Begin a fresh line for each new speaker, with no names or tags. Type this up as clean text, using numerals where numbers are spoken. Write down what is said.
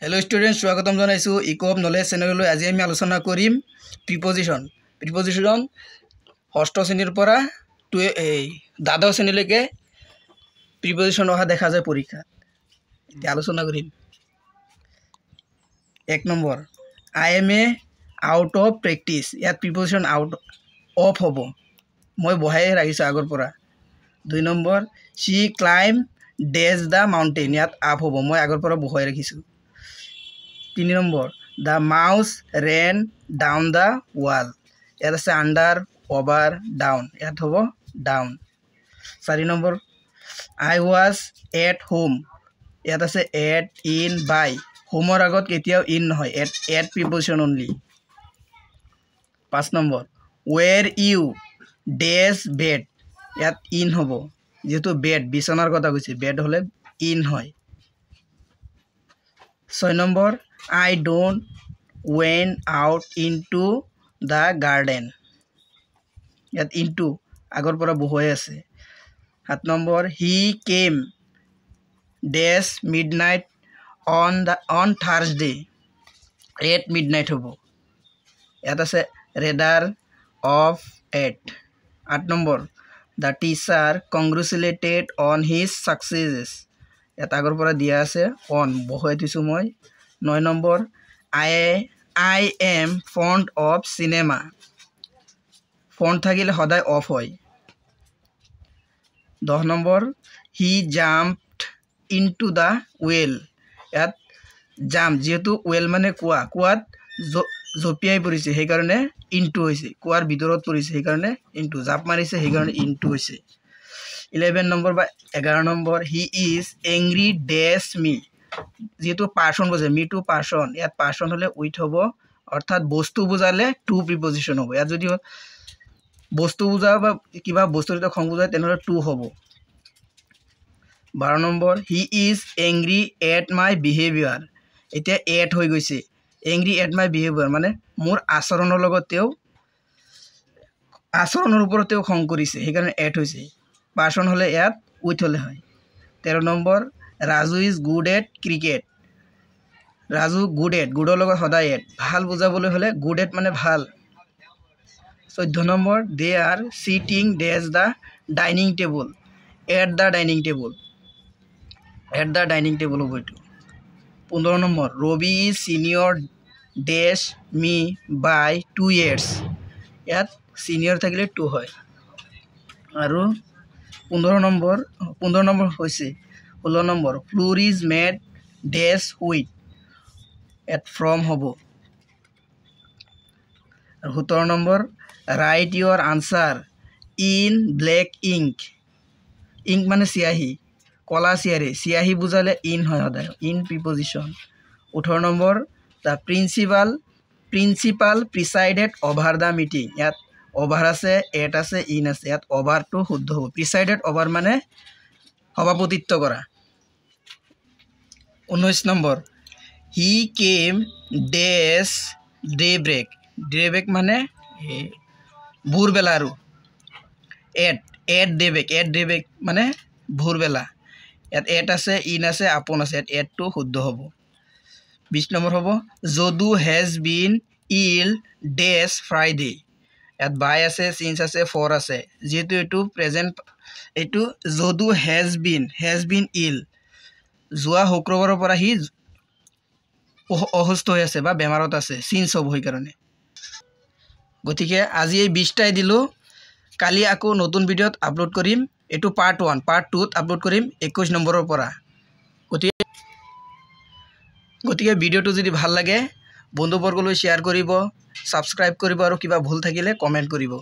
Hello' student, স্বাগতম জনাইছোঁ ইক' of knowledge চেনেললৈ। আজি আমি আলোচনা কৰিম প্ৰিপজিশ্যন। প্ৰিপজিশ্যন ষষ্ঠ শ্ৰেণীৰ পৰা টু এই দ্বাদশ শ্ৰেণীলৈকে প্ৰিপজিশ্যন অহা দেখা যায় পৰীক্ষাত। এতিয়া আলোচনা কৰিম। এক number, I am a out of practice। ইয়াত প্ৰিপজিশ্যন আউট অফ হ'ব, মই বহাই ৰাখিছোঁ আগৰ পৰা। দুই number, She climbed dash the mountain। ইয়াত আপ হ'ব, মই আগৰ পৰা বহুৱাই ৰাখিছোঁ। তিনি number, The mouse ran down the wall। ইয়াত আছে আণ্ডাৰ, অভাৰ, ডাউন। ইয়াত হ'ব ডাউন। চাৰি number, I was at home। ইয়াত আছে এট, ইন, বাই। হোমৰ আগত কেতিয়াও ইন নহয়, এট, এট প্ৰিপজিশ্যন অনলি। পাঁচ number, Were you dash bed। ইয়াত ইন হ'ব, যিহেতু বেড বিচনাৰ কথা কৈছে, বেড হ'লে ইন হয়। ছয় number, I don't went out into the garden। ইয়াত ইনটু আগৰ পৰা বহুৱাই আছে। সাত number, He came dash midnight on Thursday। At midnight হ'ব। ইয়াত আছে ৰেডাৰ, অফ, এট। আঠ number, The teacher congratulated on his successes। ইয়াত আগৰ পৰা দিয়া আছে অন, বহুৱাই থৈছোঁ মই। নয় number, I am fond of cinema। Fond থাকিলে সদায় অফ হয়। দহ number, He jumped into the well। ইয়াত জাম্প, যিহেতু ৱেল মানে কুঁৱা, কুঁৱাত জঁপিয়াই পৰিছে, সেইকাৰণে ইনটু হৈছে। কুঁৱাৰ ভিতৰত পৰিছে, সেইকাৰণে ইনটু। জাপ মাৰিছে, সেইকাৰণে ইনটু হৈছে। 11 নম্বৰ বা 11 number, He is angry dash me। যিহেতু পাৰ্চন বুজায়, মিটো পাৰ্চন, ইয়াত পাৰ্চন হ'লে উইথ হ'ব, অৰ্থাৎ বস্তু বুজালে টু প্ৰিপজিশ্যন হ'ব। ইয়াত যদি বস্তু বুজা বা কিবা বস্তুৰ খং বুজায়, তেনেহ'লে টু হ'ব। 12 number, He is angry at my behaviour। এতিয়া এট হৈ গৈছে। এংগ্ৰি এট my behaviour মানে মোৰ আচৰণৰ লগত তেওঁ, আচৰণৰ ওপৰত তেওঁ খং কৰিছে, সেইকাৰণে এট হৈছে। পাৰ্চন হ'লে ইয়াত উইথ হ'লে হয়। 13 number, Raju is good at cricket। Raju good at, গুডৰ লগত সদায় এট, ভাল বুজাবলৈ হ'লে গুড এট মানে ভাল। 14 number, They are sitting dash the dining table। At the dining table, at the dining table হ'ব এইটো। 15 number, Rabi is senior dash me by 2 years। ইয়াত ছিনিয়ৰ থাকিলে টু হয়। আৰু 15 নম্বৰ, 15 নম্বৰ হৈছে। 16 number, Flour is made dash wheat। ইয়াত from হ'ব। আৰু 17 number, Write your answer in black ink। Ink মানে চিয়াহী, কলা চিয়াহী, চিয়াহী বুজালে ইন হয় সদায়, in preposition. 18 number, The principal presided over the meeting। ইয়াত অভাৰ আছে, এট আছে, ইন আছে। ইয়াত অভাৰটো শুদ্ধ হ'ব। প্ৰিচাইডেড অভাৰ মানে সভাপতিত্ব কৰা। 19 number, He came dash day break। Day break মানে ভোৰবেলা আৰু at, at day break, at day break মানে ভোৰবেলা। ইয়াত এট আছে, ইন আছে, আপন আছে। ইয়াত এটটো শুদ্ধ হ'ব। 20 নম্বৰ হ'ব, Jadu has been ill dash Friday। ইয়াত বাই আছে, চিন্স আছে, ফৰ আছে। যিহেতু এইটো প্ৰেজেণ্ট, এইটো Jadu has been ill, যোৱা শুক্ৰবাৰৰ পৰা সি অসুস্থ হৈ আছে বা বেমাৰত আছে, চিন্স হ'ব সেইকাৰণে। গতিকে আজি এই 20টাই দিলোঁ। কালি আকৌ নতুন ভিডিঅ'ত আপলোড কৰিম। এইটো পাৰ্ট ওৱান, পাৰ্ট টুত আপলোড কৰিম 21 নম্বৰৰ পৰা। গতিকে ভিডিঅ'টো যদি ভাল লাগে, বন্ধুবৰ্গলৈ শ্বেয়াৰ কৰিব, ছাবস্ক্ৰাইব কৰিব আৰু কিবা ভুল থাকিলে কমেণ্ট কৰিব।